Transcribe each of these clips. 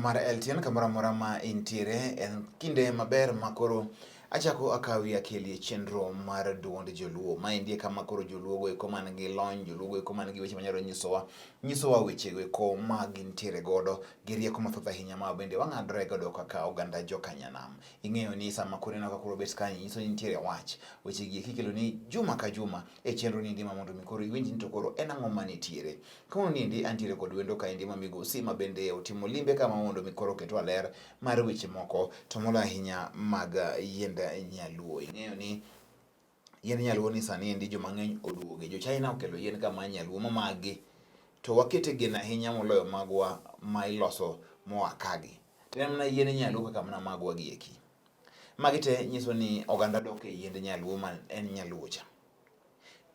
mar LTN kamoro amora ma intiere en kinde maber ma koro achako akawi akeli e chenro mar duond joluo. Maendi e kama koro joluo go eko man gi lony, joluo go eko man gi weche manyalo nyisowa nyisowa weche go eko ma gintiere godo gi rieko mathoth ahinya ma bende wang'adore godo kaka oganda jokanyanam. Ing'eyo ni sama koro ineno ka koro bet kanyo nyiso ni nitiere wach. Weche gi eki ikelo ni juma ka juma e chenro ni ndima mondo mi koro iwinj ni to koro en ang'o manitiere. Kawuono niendi antiere kod wendo kaendi ma migosi ma bende otimo limbe kama mondo mi koro oketwa ler mar weche moko to moloyo ahinya mag yiend nyaluo. Ing'eyo ni yiend nyaluo ni sani endi joma ng'eny oduoge. Jo China okelo yien ka mar nyaluo ma magi to wakete geno ahinya moloyo magwa ma iloso moa kagi. To en mana yiend nyaluo kaka mana magwa gi eki. Magi te nyiso ni oganda dok e yiend nyaluo ma en nyaluo cha.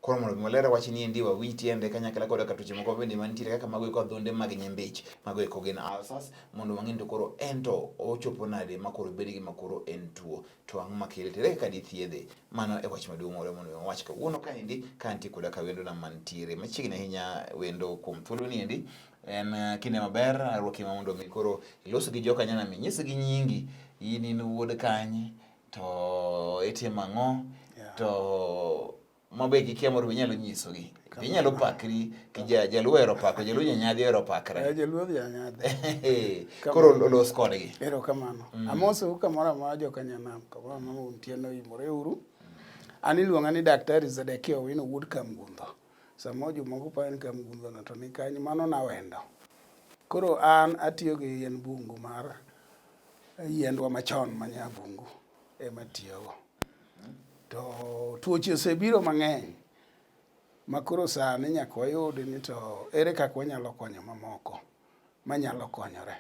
Koro mondo mi waler wach ni endi wawinj tiende kanyakla koda ka tuoche moko bende mantiere kaka mago eko adhonde mag nyembich, mago eko gin ulcers, mondo wang'e ni to koro en to ochopo nade ma koro obed gima koro en tuo, to ang'o makele to ere kaka dithiedhe. Mano e wach maduong' moro mondo mi wawach kawuono kaendi ka antie koda ka wendona mantiere machiegni ahinya wendo kuom thuolo ni endi. En kinde maber arwaki ma mondo mi koro ilos gi joka nyanam inyisgi nyingi, in in wuod kanye, to itimo ang'o to mabe gikia moro inyalo nyisogi inyalo pakri jaluo ohero pako jaluo janyadhi ohero pakre eh, jaluo janyadhi koro los kodgi erokamano mm. Amosou kamoro amora joka nyanam kamoro amora untie no imore uru an iluonga ni Daktari Zedekia Owino wuod Kamgundho samo jomoko paro ni Kamgundho no to ni kanyo mano nawendo koro an atiyo gi yien bungu mar yiendwa machon ma nyabungu ema tiyogo. To tuoche osebiro mang'eny ma koro sani nyaka wayud ni to ere kaka wanyalo konyo mamoko manyalo konyore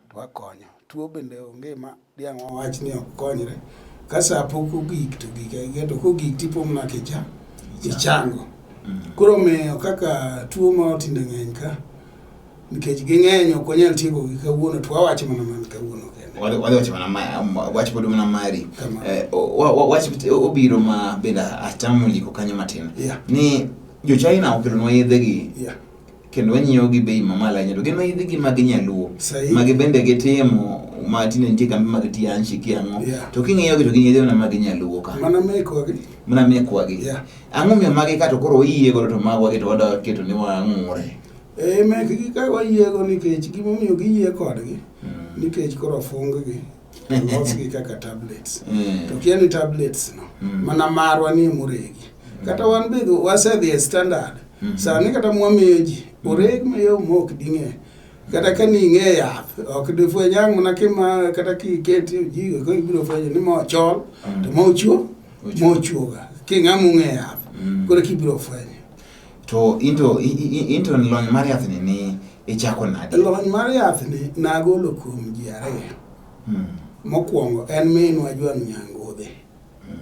to wakonyo. Tuo bende onge ma diang' wawach ni ok konyre. Ka sa pok ogik to gik agiga to kogik tipo mana kicha ichango. Koro omiyo kaka tuo ma tinde ng'eny ka nikech ging'eny ok wanyal tiekogi kawuono to wawacho mana man kawuono kende. Wadhi wacho mana wach pod mana mari. Eh, wach obiro ma bende atamo liko kanyo matin. Ni jo China okelonwa yedhegi. Yeah. Kendo wanyiewo gi bei mamalo ahinya to gin ma yedhegi mag nyaluo. Ma bende gitimo ma tinde nitie kambi mag Tianchi ki ang'o. To king'iyo gi to gin yedhe mana mag nyaluo ka. Mana mekwa gi. Mana mekwa gi. Yeah. Ang'o miyo magi ka to koro oyie godo to magwa gi to wadwa keto ni wang'ure. E mekgi ka wayiego nikech gimomiyo giyie kodgi mm. nikech koro ofung-gi olosgi kaka tablets mm. to kia ni tablets no mm. mana marwa ni emoregi mm. kata wan be wasedhi e standard mm. sani kata mwamiyo ji oreg mayom ma ok ding'e kata ka ning'e yath ok difweny ang' mana kima kata kiketi ojigo ko ibiro fwenyo ni ma ochol mm. to ma ochuo ma ochuoga king'ama ong'e yath mm. koro kibiro fwenyo To into into lony mar yath ni ni ichako nade? Lony mar yath ni nagolo kuom ji ariyo. Mm. Mokwongo en minwa Jwang' Nyangodhe. Mm.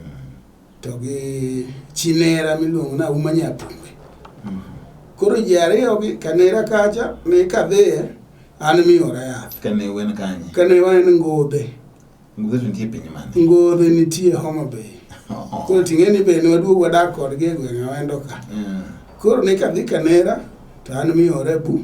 To gi chinera miluongo ni Auma Nyapumbe. Mm. Koro ji ariyo gi kanera kacha ne kadhiye an miora yath. Kane wen kanye? Kane wan Ngodhe. Ngodhe to nitie piny mane? Ngodhe nitie Homa Bay. Oh. Koro ting'e ni be ne waduogo wadak kodgi e gweng' Awendo ka. Mm. Koro ne kadhi Kanera to an miore bu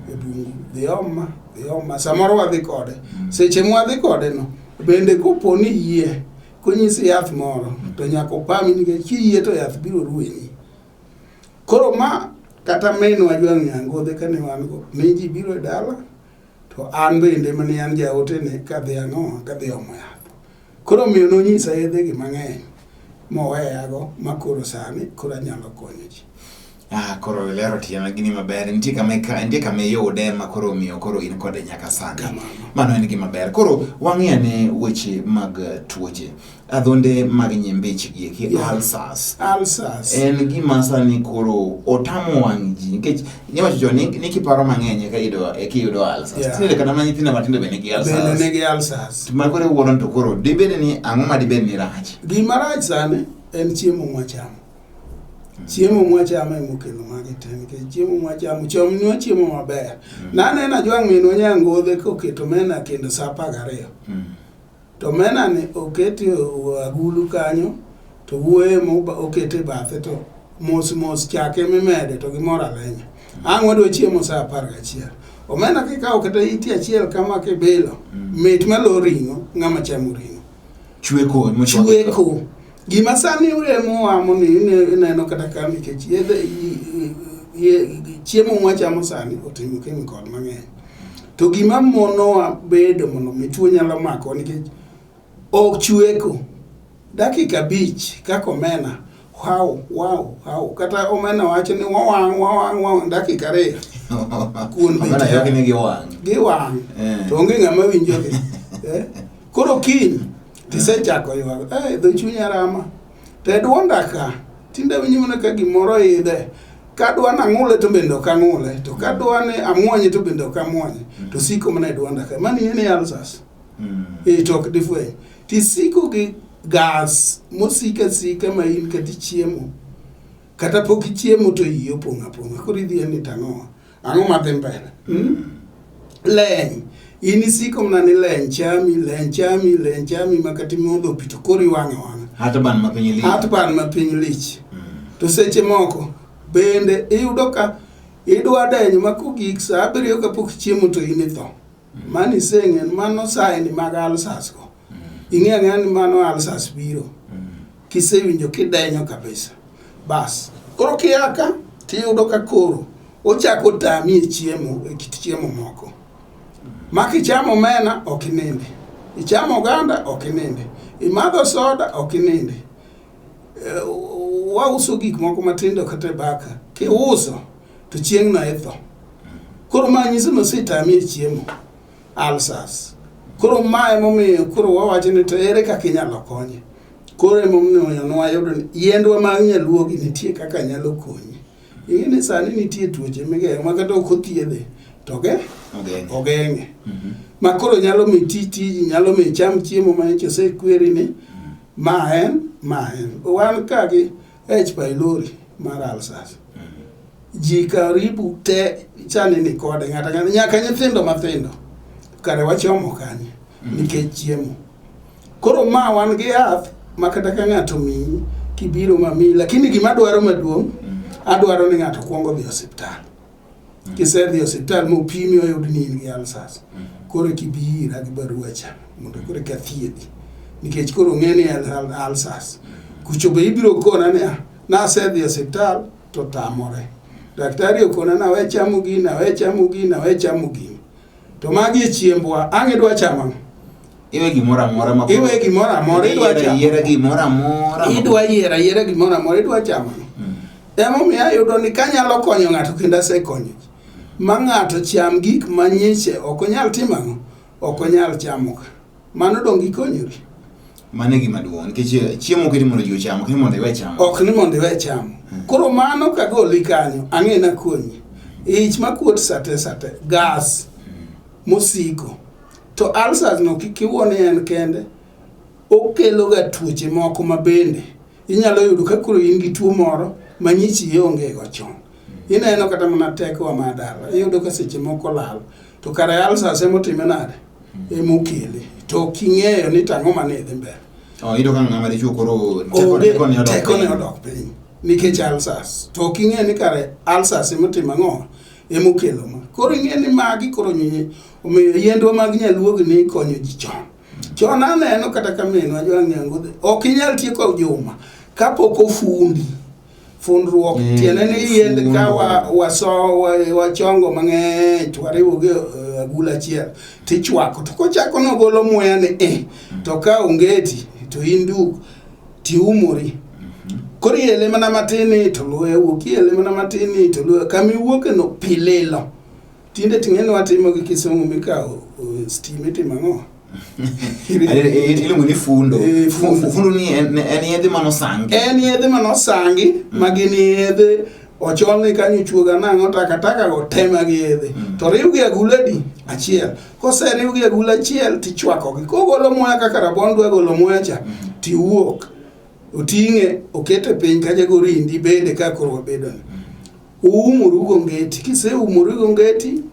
e bungu dhi oma dhi oma samoro wadhi kode. Mm. Seche mwadhi kode no bende kopo ni yie konyisi yath moro to nyaka opami nikech kiyie to yath biro ruenyi. Koro ma kata minwa Jwang' Nyangodhe kane wan go ne ji biro e dala To an bende mane an jaotene kadhi ang'o kadhi omo yath. Koro omiyo nonyisa yedhegi mang'eny moweyago ma koro sani koro anyalo konyo ji. Ah, koro ilero tiend gini maber. Nitie kama nitie kama iyude ma koro omiyo koro in kode nyaka sani. Mano en gima ber. Koro wang'i ane weche mag tuoche. Adhonde mag nyembech gi eki yeah. Ulcers. Ulcers. En gima sani koro otamo wang' ji nikech niwacho chon ni kiparo mang'eny eka yudo eka iyudo ulcers. Yeah. Tinde kata mana nyithindo matindo be nigi ulcers. Bende nigi ulcers. To ma koro iwuoro to koro dibed ni ang'o ma dibed ni rach? Gima rach sani en chiemo mwachamo. Chiemo mwachamo ema okelo magi te nikech chiemo mwachamo chomnwa chiemo maber. Mm. Naneno Ajwang' minwa Nyangodhe koketo omena kendo sa 12. Mm. To omena ni okete agulu kanyo to wuoye ma okete bathe to mos mos chake mimede to gimoro alenya. Ang' wadwa chiemo sa 11. Omena kikawo kata iti achiel kama kibilo, mit malo ring'o, ng'ama chamo ring'o. Chweko. mochwak. Chweko. Gima sani uremo wamo ni ineno kata ka nikech yedhe chiemo mwachamo sani otimo chemical mang'eny. To gima monowa bedo mondo mi tuo nyalo mako nikech ok chweko. Dakika 5 kaka omena wow, wow, wow. Kata omena wacho ni wawang' wawang' wawang' dakika 2 kuon be Omena ywak ni giwang'. Giwang'. Eh. To onge ng'ama winjogi. Eh? Koro kiny tisechako ywak. Eh, dho chunya rama. To e duonda ka, tinde awinjo mana ka gimoro idhe. Kadwa nang'ule to bende ok ang'ule. To kadwa ni amuonye to bende ok amuonye. To siko mana e duonda ka. Mani en ulcers. E to ok difweny. Tisiko gi gas mosiko asika ma in kata ichiemo. Kata pok ichiemo to iyi opong' apong'a. Koro idhi ni to ang'o? Ang'o madhi mbele? Leny. In isiko mana ni leny chami, leny chami, leny chami ma kata imodho pi to koro iwang' awang'a. Heartburn ma piny lich. Heartburn ma piny lich. To seche moko bende iyudo ka idwa denyo ma kogik saa 7 kapok ichiemo to in itho. Mano iseng'e mano sign mag ulcers go. Ing'e ang'eya ni mano ulcers biro. Kisewinjo kidenyo kabisa. Bas. Koro kia ka tiyudo ka koro ochako tami e chiemo, e kit chiemo moko. Ma kichamo omena ok inindi. Ichamo oganda ok inindi. Imadho soda ok inindi. Wauso gik moko matindo kata e baka. Kiuso to chieng' no itho. Koro ma nyiso ni osetami e chiemo. Ulcers. Koro ma emomiyo koro wawacho ni to ere kaka inyalo konye. Koro emomiyo nwayudo ni yiendwa mag nyaluo gi nitie kaka nyalo konyi. Ing'e ni sani nitie tuoche migeng'o ma kata ok othiedhe to Ogeng'e. ogeng'e. Ma koro nyalo mi ti tiji, nyalo mi icham chiemo ma nyocha osekweri ni ma en, ma en. Wan ka gi H pylori mar ulcers. Ji karibu te sani ni kode ng'ato ang'ata nyaka nyithindo mathindo kare wachomo kanye nikech chiemo. Koro ma wan gi yath ma kata ka ng'ato miyi kibiro mamiyi, lakini gima adwaro maduong' adwaro ni ng'ato kuongo dhi osiptal. Kisedhi osiptal mopimi oyud ni in gi ulcers, koro kibi ira gi barua cha mondo koro eka thiedhi. Nikech koro ong'e ni en ulcers. Kucho be ibiro kona ni ah, nasedhi osiptal to tamore. Daktari okona ni awe chamo gini, awe chamo gini, awe chamo gini. To magi e chiembwa, ang' idwa chamo ang'o? Iwe gimoro amora ma Iwe gimoro amora, idwa chamo. Yiera gimoro amora. Idwa yiero ayiera gimoro amora, idwa chamo ang'o? Emomiyo ayudo ni kanyalo konyo ng'ato kendo asekonyo ji. Ma ng'ato cham gik ma nyiche ok onyal timo ang'o? Ok onyal chamo ka. Mano donge ikonyori? Mano e gima duong' nikech chiemo ok ni mondo ji ocham, ok ni mondo iwe chamo. Ok ni mondo iwe chamo. Koro mano kagoli kanyo, ang'e nakonyi. Ich makuot sate sate, gas mosiko. To ulcers no kik iwuo ni en kende, okelo ga tuoche moko ma bende inyalo yudo ka koro in gi tuo moro ma nyichi ionge go chon. Ineno kata mana tekowa mar dala, iyudo ka seche moko lal. To kare ulcers emotime nade? Emokele. To ok ing'eyo ni tang'o mane dhi mbele. Oh, iyudo ka ng'ama dichuo koro Onge tekone odok tekone piny. odok piny nikech ulcers. To ok ing'e ni kare ulcers emotimo ang'o? Emokelo ma. Koro ing'e ni magi koro nyinyi omiyo yiendwa mag nyaluo gi ne ikonyo ji chon. Chon aneno kata ka minwa Joang' Nyango ok inyal tieko juma kapok ofundi. Fundruok tiende ni yiend ka waso wachongo mang'eny to wariwo gi agula achiel tichwako to kochako nogolo muya ni to ka ongeti to in duk tiumori. Koro iele mana matin ni to luya wuok, iele mana matin ni to luya kama iwuoke no pi lilo. Tinde ting'e ni watimo gi kisungu mikawo stima itimo ang'o? Iluongo ni fundo. Fundo. Fundo ni en yedhe manosangi. En yedhe manosangi ma gin yedhe ocholni kanyo chuoga nang'o takataka go te mag yedhe. To riw gi agula di achiel. Koseriw gi agula achiel tichwakogi. Kogolo muya kaka rabuon dwa golo muya cha tiwuok. Oting'e okete piny kacha gorindi bende ka koro wabedo ni. Uumoru gongeti. Kiseumoru gongeti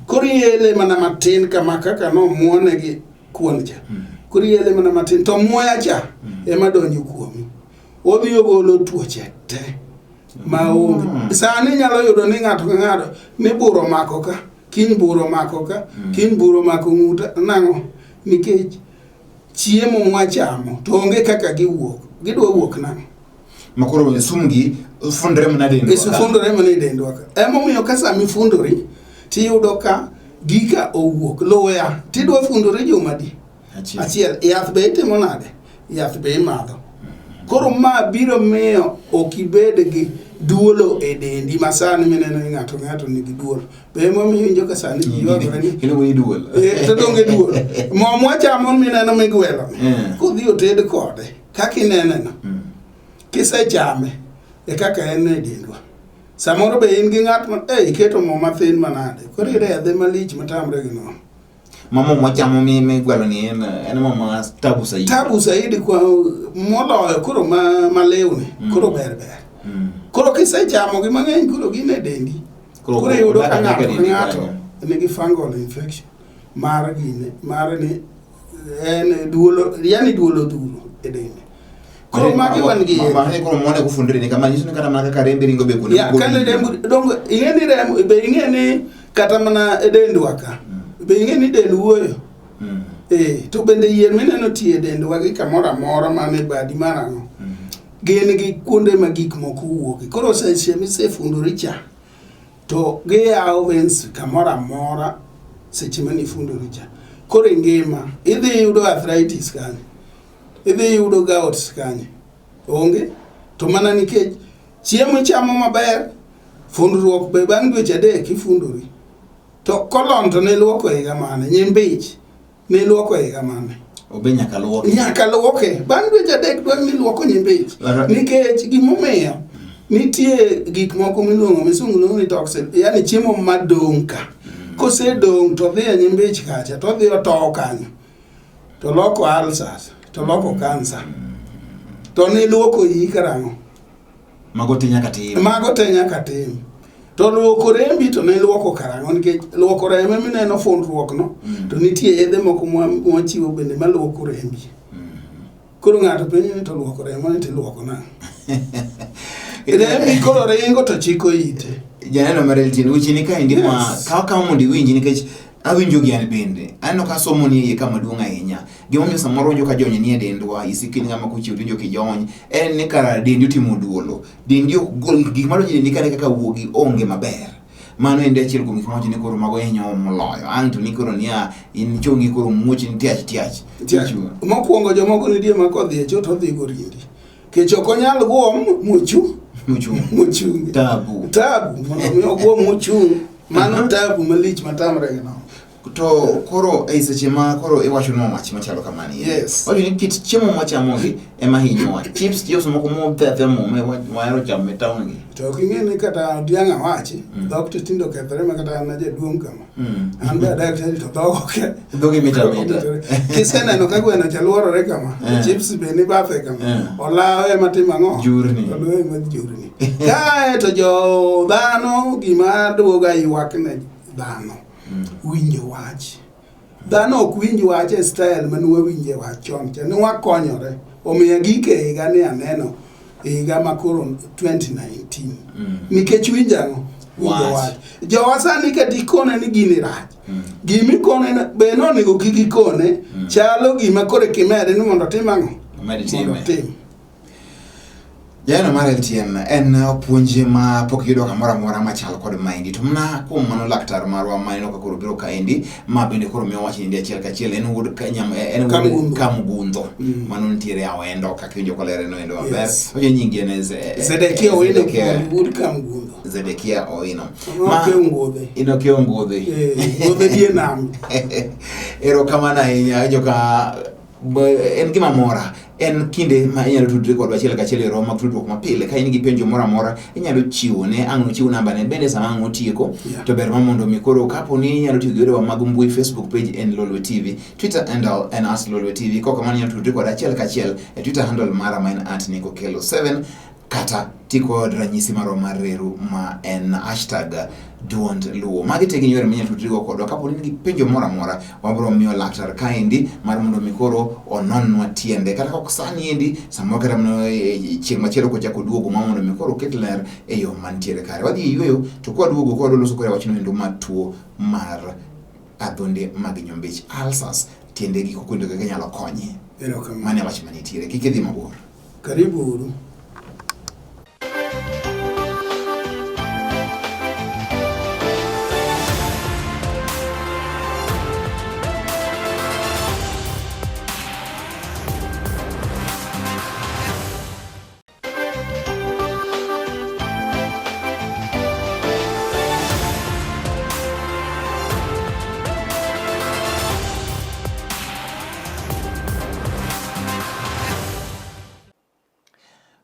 koro iele mana matin kama kaka nomuone gi kuon cha. Koro iele mana matin to muya cha ema donjo kuomi. Odhi ogolo tuoche te maonge. Sani inyalo yudo ni ng'ato ka ng'ato ni bur omako ka. Kiny bur omako ka, kiny bur omako ng'uta, nang'o? Nikech chiemo mwachamo to onge kaka giwuok. Gidwa wuok nang'o? Ma koro sum gi fundre mana e dendwa. Eso fundore mana e dendwa ka. Emomiyo ka sama ifundori, tiyudo ka gika owuok luya, tidwa fundori juma adi? Achiel. Achiel. Yath be itimo nade? Yath be imadho. Koro ma biro miyo ok ibed gi duolo e dendi ma sani mineno ni ng'ato ng'ato nigi duolo. Be emomiyo iwinjo ka sani ji ywagore ni Iluongo ni duol. Eh, to donge duol. Mo mwachamo mineno migwelo ni. Kodhi oted kode, kaka inene no. Kisechame, e kaka en e dendwa. Samoro be in gi ng'at ma, eh, iketo mo mathin manade. Koro iredhe malich matamre gi nono. Ma mo mwachamo mi migwelo ni en en mo ma tabu saidi. Tabu saidi kwa moloyo koro ma malewni, koro ber ber. Koro kisechamo gi mang'eny koro gin e dendi. Koro Koro iyudo ka odak ng'ato e ka dendi ng'ato kanyo. nigi fungal infection mar gine, mar ni en duolo, yani duolo dhuro e dende. Koro magi wan gi Ma koro mone kufundre ni kama nyiso ni kata mana kaka rembe ringo be kuonde Ya, moko kane winjo. remb dongo ing'e ni remo be ing'e ni kata mana e dendwa ka be ing'e ni del wuoyo eh to bende yier mineno tie e dendwa gi kamoro amora man e badi mar ang'o gin gi kuonde ma gik moko wuoke koro seche misefundori cha to giyawo veins kamoro amora seche mane ifundori cha koro e ngima idhi yudo arthritis kanyo idhi yudo gout kanyo onge to mana nikech chiemo ichamo maber fundruok be bang' dweche adek ifundori to kolon to niluoko higa mane nyimbich niluoko higa mane Obe nyaka luoke. nyaka luoke bang' dweche adek dwang' niluoko nyimbich nikech gimomiyo nitie gik moko miluongo misungu luongo ni toxin yani chiemo madong' ka kosedong' to dhi e nyimbich kacha to odhi otowo kanyo to loko ulcers to loko kansa to niluoko iyi karang'o Mago te nyaka tim. Mago te nyaka tim. To luoko rembi to ne luoko karang'o nikech luoko remo mineno fundruok no to nitie yedhe moko mwachiwo bende maluoko rembi. Koro ng'ato penjo ni to luoko remo ni to iluoko nang'o? Rembi koro ringo to chiko ite. Janeno mar LTN weche ni kaendi ma kaw kaw mondo iwinji nikech awinjo gi an bende. Aneno ka somo ni e iye ka maduong' ahinya. Gimomiyo samoro winjo ka jony nie dendwa, isiko in ng'ama kochiew to iwinjo kijony, en ni kara dendi otimo duolo. Dendi ok gol gik madonjo e dendi kane kaka wuogi onge maber. Mano endi achiel kuom gik mawacho ni koro mago hinyo moloyo. Ang' to ni koro niya in chongi koro muoch ni tiach tiach. Tiach. Mokwongo jomoko nitie ma kodhi e cho to odhi gorindi. Kech ok onyal guom mochung'. Mochung'. Mochung'. Tabu. Tabu mondo mi oguom mochung'. Mano tabu malich matamre gi nono. To koro e seche ma koro iwachonwa wach machalo kamani. Yes. Wacho ni kit chiemo mwachamogi ema hinyowa. Chips chips moko mothe athea mo ma wahero chamo e town gi. To ok ing'e ni kata dhiang' awachi, dhok to tinde okethore ma kata an ajaduong' kama. An be adaktari to dhoga oke. Dhogi mit amita. Kiseneno ka gweno cha luorore kama, chips be ni bathe kama. Olawo ema timo ang'o? Jurni. Olawo ema jurni. Kae to jo dhano gima duoga ywak ne dhano. Winjo wach. Dhano ok winj wach e style mane wawinje wach chon cha. Ne wakonyore. Omiyo agik e higa ni aneno e higa ma koro 2019. Nikech winjo ang'o? Winjo wach. Jowa sani kata ikone ni gini rach. Gima ikone be nonego kik ikone chalo gima koro kimede ni mondo otim ang'o? Mondo otim. Janeno mar LTN en puonj ma pok iyudo kamoro amora machal kod maendi. To mana kuom mano laktar marwa ma ineno ka koro biro kaendi ma bende koro miyo wach niendi achiel kachiel en wuod en wuod Kamgundho. Mano nitiere Awendo kaka iwinjo kolere no endo maber. Yes. Oje nyingi en Zedekia Owino wuod Kamgundho. Zedekia Owino. Inokiewo ngudhe. Inokiewo ngudhe. Eh, ngudhe die nam. Erokamano ahinya awinjo ka en gima mora en kinde ma inyalo tudri kodwa achiel kachiel e romo mag tudruok mapile ka in gi penjo moro amora inyalo chiwo ne ang' nochiw namba ne bende sama ang' otieko to ber ma mondo mi koro kapo ni inyalo tiyo gi yorewa mag mbui Facebook page en Lolwe TV Twitter handle en at Lolwe TV kok kamano inyalo tudri koda achiel kachiel e Twitter handle mara ma en at Nico Kelo 7. Kata ti kod ranyisi marwa mar reru ma en hashtag duond luo. Magi te gin yore minyalo tudrigo kodwa. Kapo ni in gi penjo moro amora, wabiro miyo laktar kaendi mar mondo mi koro ononnwa tiende. Kata kok sani endi, samoro kata mana e chieng' machielo kochako oduogo ma mondo mi koro oket ler e yo mantiere kare. Wadhi e yueyo, to kwaduogo koro wadwa loso kore wachno endo mar tuo mar adhonde mag nyombich, ulcers, tiende gi kendo kaka inyalo konye. Erokamano. Mano e wach manitiere. Kik idhi mabor. Karibu uru.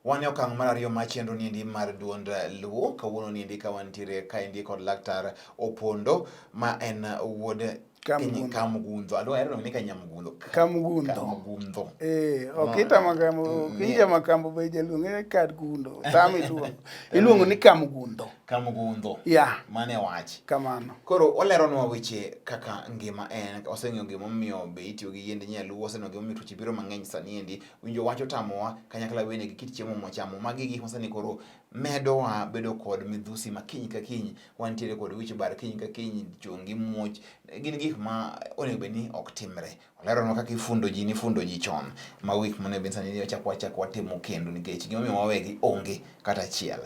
Wan e okang' mar ariyo mar chenro niendi mar duond Luo. Kawuono niendi ka wantiere kaendi kod laktar Opondo ma en wuod Kamgundho. Kamgundho. Adwa ahero ni ka Nyamgundho. Kamgundho. Kamgundho. Eh, okita makambo, kinja makambo be jaluonge ni Kadgundo. Tam iluongo. Iluongo ni Kamgundho. Kamgundho. Yeah. Mano e wach. Kamano. Koro oleronwa weche kaka ngima en, oseng'eyo gimomiyo be itiyo gi yiende nyaluo, oseng'eyo gimomiyo tuoche biro mang'eny sani endi, winjo wach otamowa kanyakla bende gi kit chiemo mwachamo. Magi gik ma sani koro medowa bedo kod midhusi ma kiny ka kiny wantiere kod wich bar kiny ka kiny, chongi muoch, gin gik ma onego bed ni ok timre. Oleronwa kaka ifundo ji, nifundo ji chon, mago gik monego bed ni sani wachako wachako watimo kendo nikech gimomiyo wawegi onge kata achiel.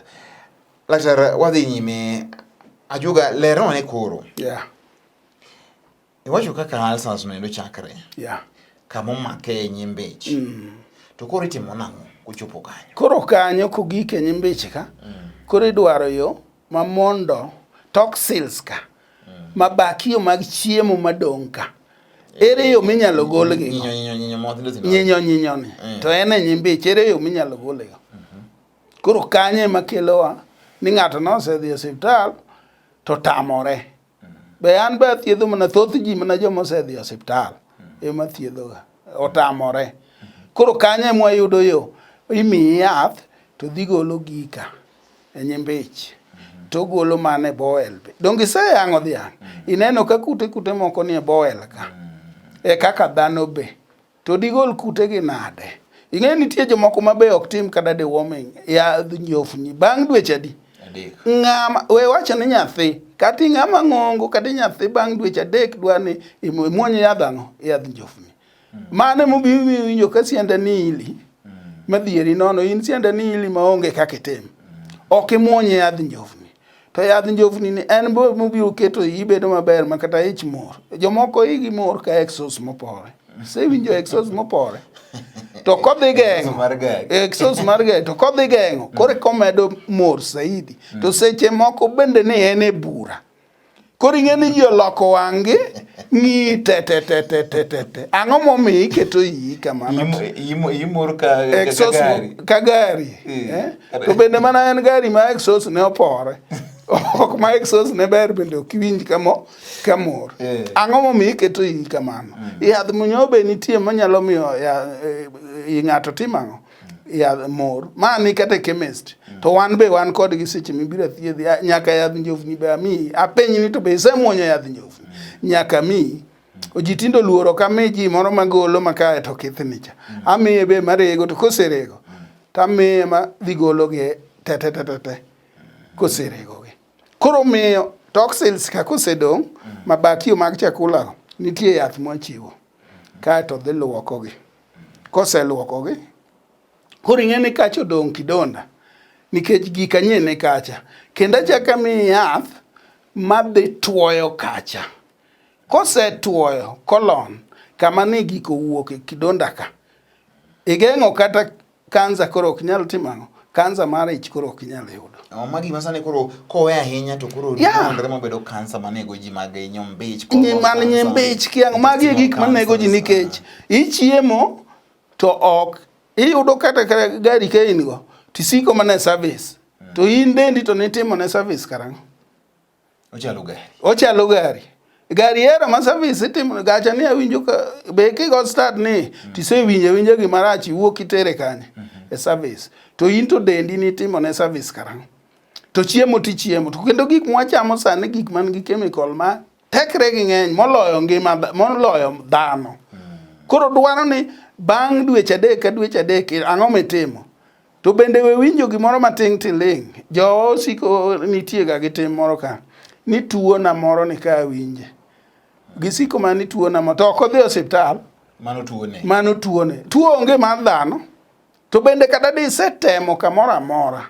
Laktar, wadhi nyime. Ajuoga, lerwa ane koro. Yeah. Iwacho kaka ulcers no endo chakre. Yeah. Kama omake e nyimbich. To koro itimo nang'o kochopo kanyo? Koro kanyo kogik e nyimbich ka, koro idwaro yo ma mondo toxins ka, mabakio mag chiemo madong' ka. Ere yo minyalo golgi? Nyinyo nyinyo nyinyo matindo tindo. Nyinyo nyinyo ni. To en e nyimbich, ere yo minyalo golego? Koro kanyo ema kelowa ni ng'ato nosedhi e osiptal to tamore. Be an be athiedho mana thoth ji mana joma osedhi e osiptal ema thiedhoga otamore. Koro kanyo ema wayudo yo imiyi yath to dhi golo gika e nyimbich to ogolo mana e bowel be. Donge iseyang'o dhiang'? Ineno ka kute kute moko nie bowel ka. E kaka dhano be. To digol kutegi nade? Ing'e nitie jomoko ma be ok tim kata deworming, yadh njofni bang' dweche adi? Adek. Ng'ama we wacho ni nyathi kata ing'ama ng'ongo kata nyathi bang' dweche adek dwa ni imuony yadh ang'o? Yadh njofni. Mano emomiyo iwinjo ka sianda ni ili madhieri nono in sianda ni ili maonge kaka itim. Ok imuony yadh njofni. To yadh njofni ni en bo mobiro keto iyi bedo maber ma kata ich mor. Jomoko igi mor ka exhaust mopore. Isewinjo exhaust mopore? To kodhi geng'o. Exhaust mar gari. To kodhi geng'o, koro komedo mor saidi. To seche moko bende ni en e bura. Koro ing'e ni ji oloko wang'gi ng'i te te te te te te te. Ang'o momiyo iketo iyi kamano? Imor ka exhaust gari. Ka gari. Eh? To bende mana en gari ma exhaust ne opore. Ok ma exhaust ne ber bende ok iwinj kamo kamor. Ang'o momiyo iketo iyi kamano? Yath munyo be nitie manyalo miyo i ng'ato tim ang'o? Yath mor. Ma ni kata e chemist. To wan be wan kodgi seche mibiro thiedhi nyaka yadh njofni be amiyi. Apenji ni to be isemuonyo yadh njofni? Nyaka amiyi. Ji tinde oluoro ok ami ji moro magolo ma kae to kithni cha. Amiye be marego to koserego to amiye ma dhi gologi te te te te te koseregogi. Koro miyo toxins ka kosedong' mabakio mag chakula go nitie yath mwachiwo kae to dhi luokogi. Koseluokogi koro ing'e ni kacha odong' kidonda nikech gika nye ni kacha kendo achako amiyi yath madhi tuoyo kacha. Kosetuoyo kolon kama ne giko owuok e kidonda ka, igeng'o kata kansa koro ok nyal timo ang'o? Kansa mar ich koro ok nyal yudo. Oh, magi ma sani koro kowe ahinya to koro landore mabedo kansa manego ji mag nyombich. Man nyombich kiang' magi e gik manego ji nikech ichiemo to ok iyudo kata ka gari ka in go tisiko mana e service to in dendi to nitimo ne service karang'o? Ochalo gari. Ochalo gari. Gari era ma service itimo gacha ni awinjo ka be kigo start ni tisewinjo awinja gima rach iwuok itere kanye. e service. To in to dendi nitimo ne service karang'o? To chiemo tichiemo. To kendo gik mwachamo sani gik man gi chemical ma tekre gi ng'eny moloyo ngima moloyo dhano. Koro dwaro ni bang' dweche 3 ka dweche 3 ang'o mitimo? To bende we winjo gimoro matin tiling'. Jowa osiko nitie ga gi tim moro ka ni tuona moro ni ka awinje. Gisiko mana ni tuona moro to ok odhi e osiptal. Mano tuone. Mano tuone. Tuo onge mar dhano. To bende kata disetemo kamoro amora.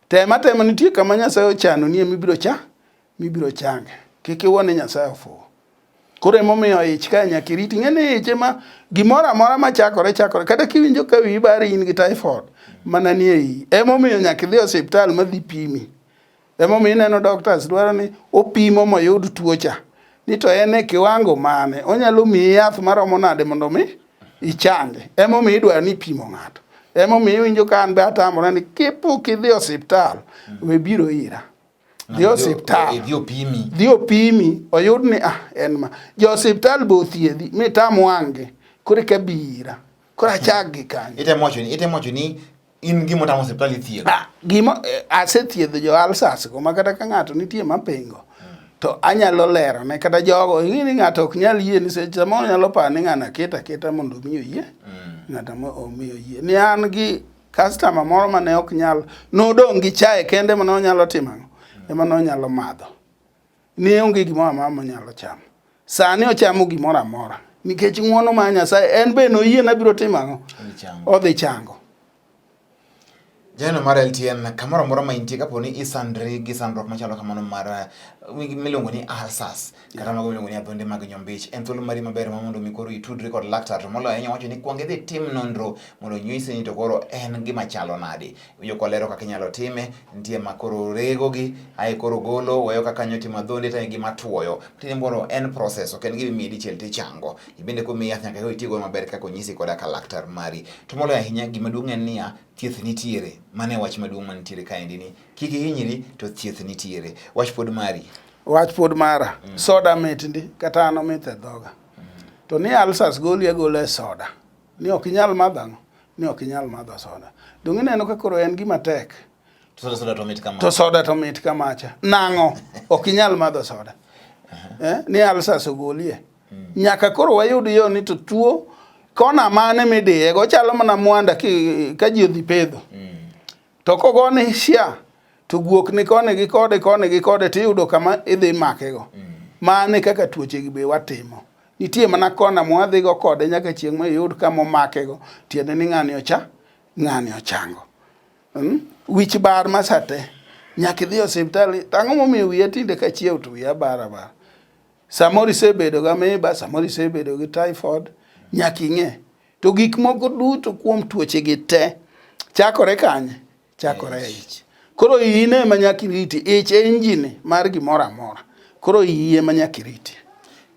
Tem atema nitie kama Nyasaye ochano nie mibiro cha mibiro change. Kik iwuo ni Nyasaye ofuwo. Koro emomiyo ich ka nyaka irit. Ing'e ni ich ema gimoro amora machakore chakore. Kata kiwinjo ka wiyi bari in gi typhoid mana ni e iyi. Emomiyo nyaka idhi e osiptal madhi pimi. Emomiyo ineno doctors dwaro ni opimo moyud tuo cha. Ni to en e kiwango mane. Onyalo miyi yath maromo nade mondo mi ichange. Emomiyo idwaro ni ipimo ng'ato. Emomiyo iwinjo ka an be atamora ni kipok idhi osiptal we biro ira. Dhi osiptal. Dhi opimi. Dhi opimi oyud ni ah en ma. Jo osiptal be othiedhi mitam wang'gi. Koro eka bi ira. Koro achak gi kanyo. Itemo wacho ni in gima otamo osiptal ithiedho. Ah, gima asethiedho jo ulcers go ma kata ka ng'ato nitie mapingo to anyalo lero ne kata jogo ing'e ni ng'ato ok nyal yie ni seche samoro nyalo paro ni ng'ano aketa aketa mondo omi oyie ng'ato omi oyie ni an gi customer moro mane ok nyal nodong' gi chae kende mane onyalo timo ang'o ema nonyalo madho ne onge gimoro amora monyalo chamo sani ochamo gimoro amora nikech ng'wono mar Nyasaye en be noyie nabiro timo ang'o odhi chango. Janeno mar LTN kamoro amora ma intie kapo ni isandri gi sandruok machalo kamano mar miluongo ni ulcers kata mago miluongo ni adhonde mag nyombich en thuolo mari maber ma mondo mi koro itudri kod laktar to moloyo ahinya wacho ni kwong idhi tim nonro mondo onyisi ni to koro en gima chalo nade. Winjo kolero kaka inyalo time, nitie ma koro regogi, ae koro golo, weyo kaka nyo timo adhonde to gima tuoyo. Tiende moro en process, ok en gima imiyi dichiel tichango. Ibende komiyi yath nyaka itigo maber kaka onyisi koda ka laktar mari. To moloyo ahinya gima duong' en niya, thieth nitiere. Mano e wach maduong' mantiere kaendi ni kik ihinyri to thieth nitiere. Wach pod mari. Wach pod mara. Soda mit ndi, kata an omit e dhoga. To ni ulcers goli agola e soda. Ni ok inyal madho ang'o? Ni ok inyal madho soda. Donge ineno ka koro en gima tek? To soda to mit kama. To soda to mit kamacha. Nang'o? Ok inyal madho soda. Eh? Ni ulcers ogolie. Nyaka koro wayud yo ni to tuo kona mane midiye go chalo mana mwanda ki, ka ji odhi pedho. To kogone shia to guok ni koni gi kode koni gi kode tiyudo kama idhi makego. Mane kaka tuoche gi be watimo. Nitie mana kona mwadhigo kode nyaka chieng' ma iyud kama omakego, tiende ni ng'ani ocha, ng'ani ochango. Wich bar ma sate, nyaka idhi e osiptal. Ang'o momiyo wiya tinde kachiew to wiya bar abara? Samoro isebedo gi amoeba, samoro isebedo gi typhoid, nyaka ing'e. To gik moko duto kuom tuoche gi te chakore kanye? Chakore e ich. Koro iyi ne ema nyaka iriti. Ich e engine mar gimoro amora. Koro iyi ema nyaka iriti.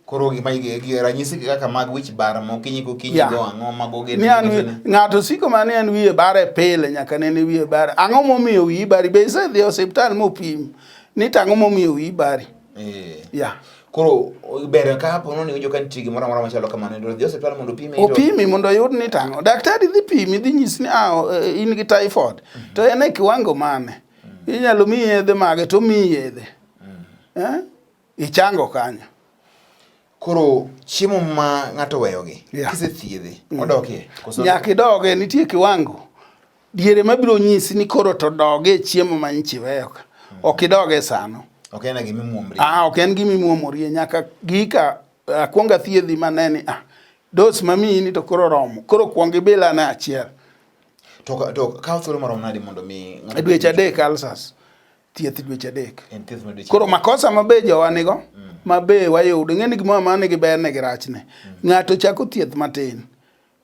Koro gima ranyisi kaka mag wich bar mokinyi kokinyi go ang'o mago gin ng'ato siko mana ni en wiye bare pile nyaka nene wiye bare. Ang'o momiyo wiyi bari? Be isedhi e osiptal mopim ni to ang'o momiyo wiyi bari? Yeah. Koro ber ka hapo ni iwinjo ka nitie gimoro amora machalo kamano to dhi osiptal mondo opimi. Opimi mondo oyud ni tang'o. Daktari dhi pimi dhi nyisi ni ah, in gi typhoid. To en e kiwango mane? Inyalo miyi yedhe mage to omiyi yedhe. Eh? Ichango kanyo. Koro chiemo ma ng'ato oweyogi kisethiedhe odokie? Nyaka idoge nitie kiwango. Diere mabiro nyisi ni koro to doge e chiemo ma nchi iweyo ka. Ok idoge sano. Ok en gima imuomrie. Ah, ok en gima imuomorie. Nyaka gika akwong athiedhi mane ni ah, dos mamiyi ni to koro romo. Koro kwong ibil ane achiel. To kawo thuolo marom nade mondo mi Dweche 3 ulcers. Thieth dweche 3. En thieth mar dweche. Koro makosa ma be jowa nigo ma be wayudo ing'e ni gimoro amora nigi berne gi rachne. Ng'ato chako thieth matin.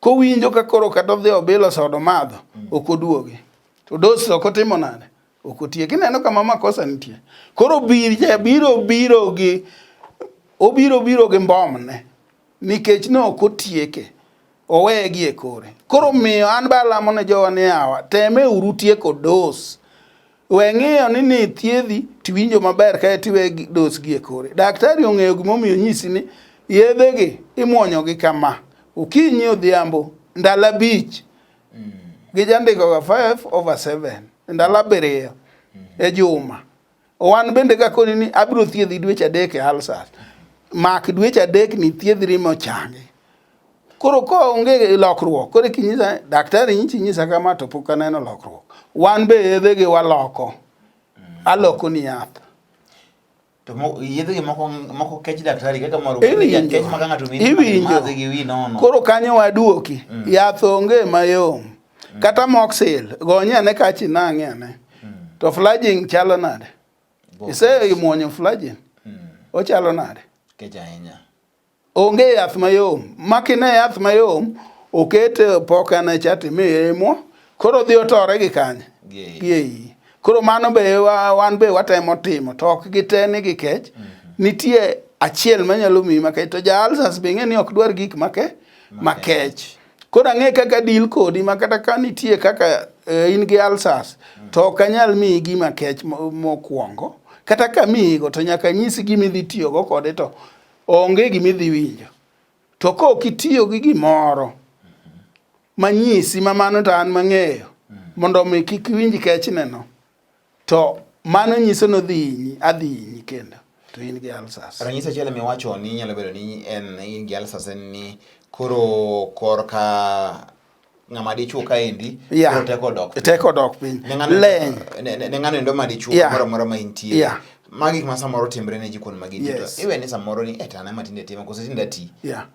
Kowinjo ka koro kata odhi obilo soda omadho, ok oduogi. To dos ok otimo nade? Ok otiek. Ineno kama makosa nitie. Koro biro biro gi obiro biro gi mbomne nikech ne ok otieke. Oweye gi e kore. Koro miyo an be alamo ne jowa ni yawa, teme uru tieko dos. We ng'iyo ni ni thiedhi tiwinjo maber kae tiwe dos gi e kore. Daktari ong'eyo gimomiyo onyisi ni yedhegi imuonyo gi kama. Okinyi odhiambo ndalo 5. Gijandiko ga 5 over 7 ndalo 7 e juma. Wan bende ka koni ni abiro thiedhi dweche 3 e ulcers. Mak dweche 3 ni thiedhri mochangi. Koro ka onge lokruok, koro kinyisa daktari nyichi nyisa kama to pok aneno lokruok. Wan be yedhe gi waloko. Aloko ni yath. To yedhe gi moko moko kech daktari kaka moro kech ma ka ng'ato iwinjo gi wi nono. Koro kanyo waduoki. Mm. Yath onge mayom. Mm. Kata moxil gonye ane kachi nang'e ane. Mm. To flaging chalo nade? Ise muonyo flaging? Mm. Ochalo nade? Kech ahinya. Onge yath mayom. Makine yath mayom okete pokane cha timiye mo koro odhi otore gi kanye? Gi e iyi. Koro mano be wan be watemo timo to ok gite ni gikech. Mm -hmm. Nitie achiel manyalo miyi makech to ja ulcers be ing'e ni ok dwar gik make makech. Koro ang'e kaka deal kodi ma kata ka nitie kaka in gi ulcers mm. to ok anyal miyi gima kech mokwongo. Kata ka miyigo to nyaka nyisi gima idhi tiyogo kode to onge gima idhi winjo. To ka ok itiyo gi gimoro manyisi ma mano to an mang'eyo mondo omi kik iwinj kechneno to mano nyiso ni odhi hinyi, adhi hinyi kendo to in gi ulcers. Ranyisi achiel miwacho ni nyalo bedo ni en in gi ulcers en ni koro korka ng'ama dichuo kaendi yeah. koro teko odok piny. Teko odok piny. Leny. Ne ng'ano endo ma dichuo yeah. moro amora ma intie. Yeah. Magi gik ma samoro timre ne ji kuond ma gintie. Yes. Iwe ni samoro ni eh, to an ema tinde timo koso tinde ati. Yeah.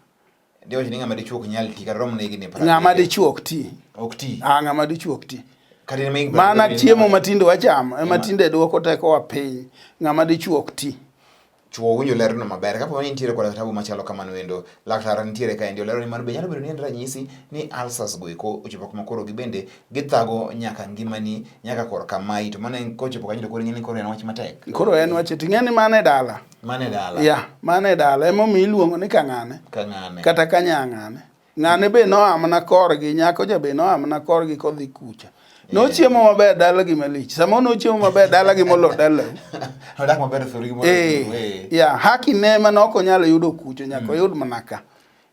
Diwacho ni ng'ama dichuo ok nyal ti kata rom ne higni 70. Ng'ama dichuo ok ti. Ok ti. Ah, ng'ama dichuo ok ti. Kata in ma higni Mana 70 chiemo matinde wachamo ema tinde duoko tekowa piny. Ng'ama dichuo ok ti. Chuo winjo lerno maber. Kapo ni nitiere koda tabu machalo kamano endo, laktar nitiere kaendi olero ni mano be nyalo bedo ni en ranyisi ni ulcers go eko ochopo kuma koro gibende githago nyaka ngimani nyaka korka mai to mano en kochopo kanyo to koro ing'e ni koro en wach matek. Koro en wach to ing'e ni mano e dala. Mano e dala. Yeah, mano e dala emomiyo iluongo ni kang'ane. Kang'ane. Kata kanyang'ane. Ng'ane be noa mana korgi, nyako cha be noa mana korgi kodhi kucha. Nochiemo maber dalagi malich. Samoro nochiemo maber dalagi molo dalau. Odak maber thurgi molo. Eh. Yeah, haki ne ma ok onyal yudo kucho nyaka mm. oyud mana ka.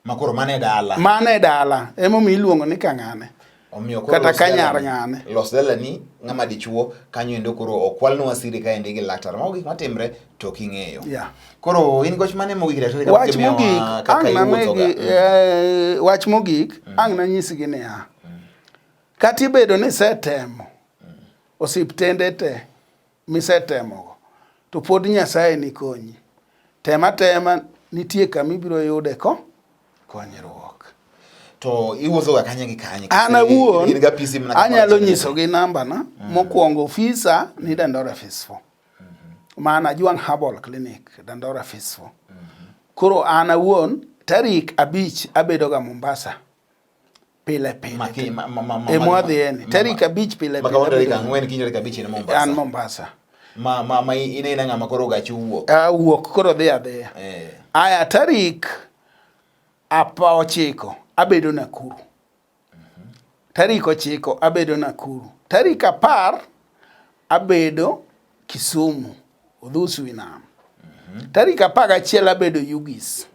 Ma koro mane dala. Mane dala. Emomiyo iluongo ni kang'ane. Omiyo koro kata kanyar ng'ane. Los dalani ng'ama dichuo kanyo endo koro okwalnwa siri kaendi gi laktar. Mago gik matimre to ok ing'eyo. Yeah. Koro in goch mane mogik daktari wach mogik ang' namigi eh, wach mogik mm. ang' nanyisgi niya mm. kata ibedo ni isetemo mm. osiptende te misetemogo to pod Nyasaye ni konyi. Tem atema nitie kama ibiro yude ko konyruok. To iwuotho ga kanye gi kanye? An awuon In ga PC mana kamoro anyalo achiel. nyisogi nambana mokwongo ofisa ni Dandora Phase 4. Mana Ajwang' Herbal Clinic, Dandora Phase 4. Koro an awuon tarik 5 abedo ga Mombasa pile pile. Ma ki- ma- ma- ma- ma- E mwadhiye ni. ma- Tarik 5 pile Ma pile. kawuono tarik abedo- 4 kiny tarik 5 in Mombasa. An Mombasa. Ma ma ma in ina ng'ama koro gachi wuok. Awuok koro dhi adhiya. Eh. Aya tarik 19 abedo Nakuru. Tarik 9 abedo Nakuru. Tarik 10 abedo Kisumu, Odhus wi nam. Tarik 11 abedo Yugis.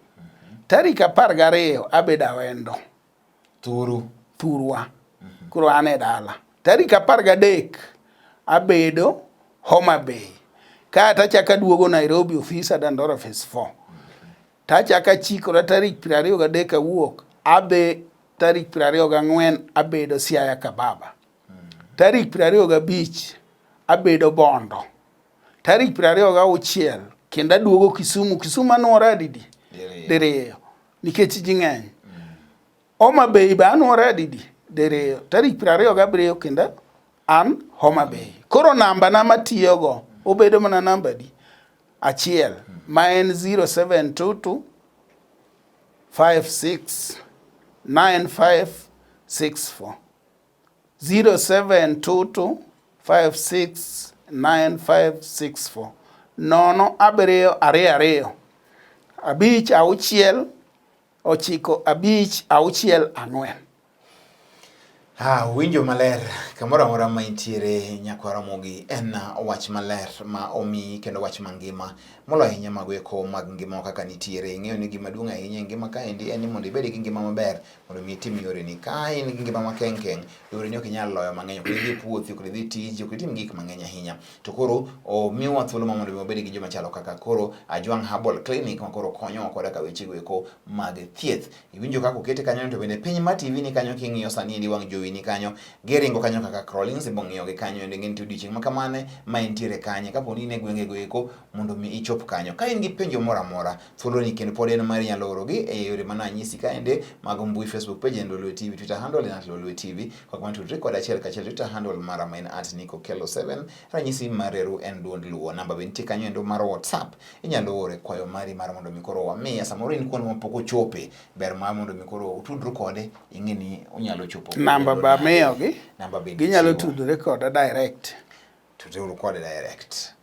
Tarik 12 abedo Awendo. Thuru. Thurwa. Koro an e dala. Tarik 13 abedo Homa Bay. Kae to achako aduogo Nairobi ofisa Dandora Phase 4. To achako achikora tarik 23 awuok adhi tarik 24 abedo Siaya Kababa. Tarik 25 abedo Bondo. Tarik 26 kendo aduogo Kisumu. Kisumu anuora adidi? Diriyo. Nikech ji ng'eny. Homa Bay be anuora adidi? Diriyo. Tarik 27 kendo an Homa Bay. Koro namba na matiyogo obedo mana namba di? Achiel ma en 0722 56 95 64. 0722 56 9564. 0 7 2 2 5 6 9 6 4. Ah, winjo maler kamoro amora ma intiere nyakwa Ramogi en wach maler ma omiyi kendo wach mangima moloyo ahinya mago eko mag ngimawa kaka nitiere. Ing'eyo ni gima duong' ahinya e ngima kaendi en ni mondo ibed gi ngima maber mondo mi itim yoreni. Ka in gi ngima makengkeng, yoreni ok inyal loyo mang'eny, ok idhi e puothi, ok idhi tiji, ok itim gik mang'eny ahinya. To koro omiwa thuolo ma mondo mi wabed gi joma chalo kaka koro Ajwang' Herbal Clinic ma koro konyowa koda ka wechego eko mag thieth. Iwinjo kaka okete kanyo to bende piny ma TV ni kanyo king'iyo sani endi wang' jowi ni kanyo giringo kanyo kaka crawlings ibo ng'iyo gi kanyo ende ng'eni to odiochieng' ma kamane ma entiere kanye kapo ni in e gwenge go eko mondo mi ichop kanyo. Ka in gi penjo moro amora thuolo ni kendo pod en mari inyalo orogi e yore mane anyisi kaende mag mbui Facebook page en Lolwe TV, Twitter handle en @lolwe_tv kok mano tudri koda achiel kachiel Twitter handle mara ma en @nicokello7 ranyisi mar reru en duond luo. Namba be nitie kanyo endo mar WhatsApp inyalo ore kwayo mari mar mondo mi koro wamiye samoro in kuonde ma pok ochope ber mar mondo mi koro utudru kode ing'e ni onyalo chopo namba ba miyogi namba bende ginyalo tudore koda direct tudreuru kode direct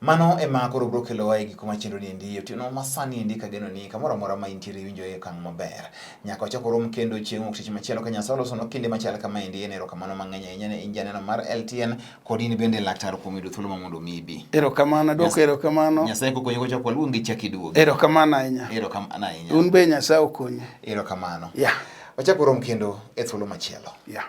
mano ema koro biro kelowa e giko mar chenro ni endi otieno ma sani endi kageno ni kamoro amora ma intiere iwinjo e okang' maber nyaka wachak warom kendo chieng' wuok tich machielo ka Nyasaye olosonwa kinde machal kama endi en erokamano mang'eny ahinya ne in janeno mar LTN kod in bende laktar kuom yudo thuolo ma mondo omi ibi. Erokamano, adwoko erokamano. Nyasaye kokonyi kochako waluongi chak iduogi. Erokamano ahinya. Erokamano ahinya. Un be Nyasaye okonyi. Erokamano. Yeah. Wachak warom kendo e thuolo machielo. Yeah.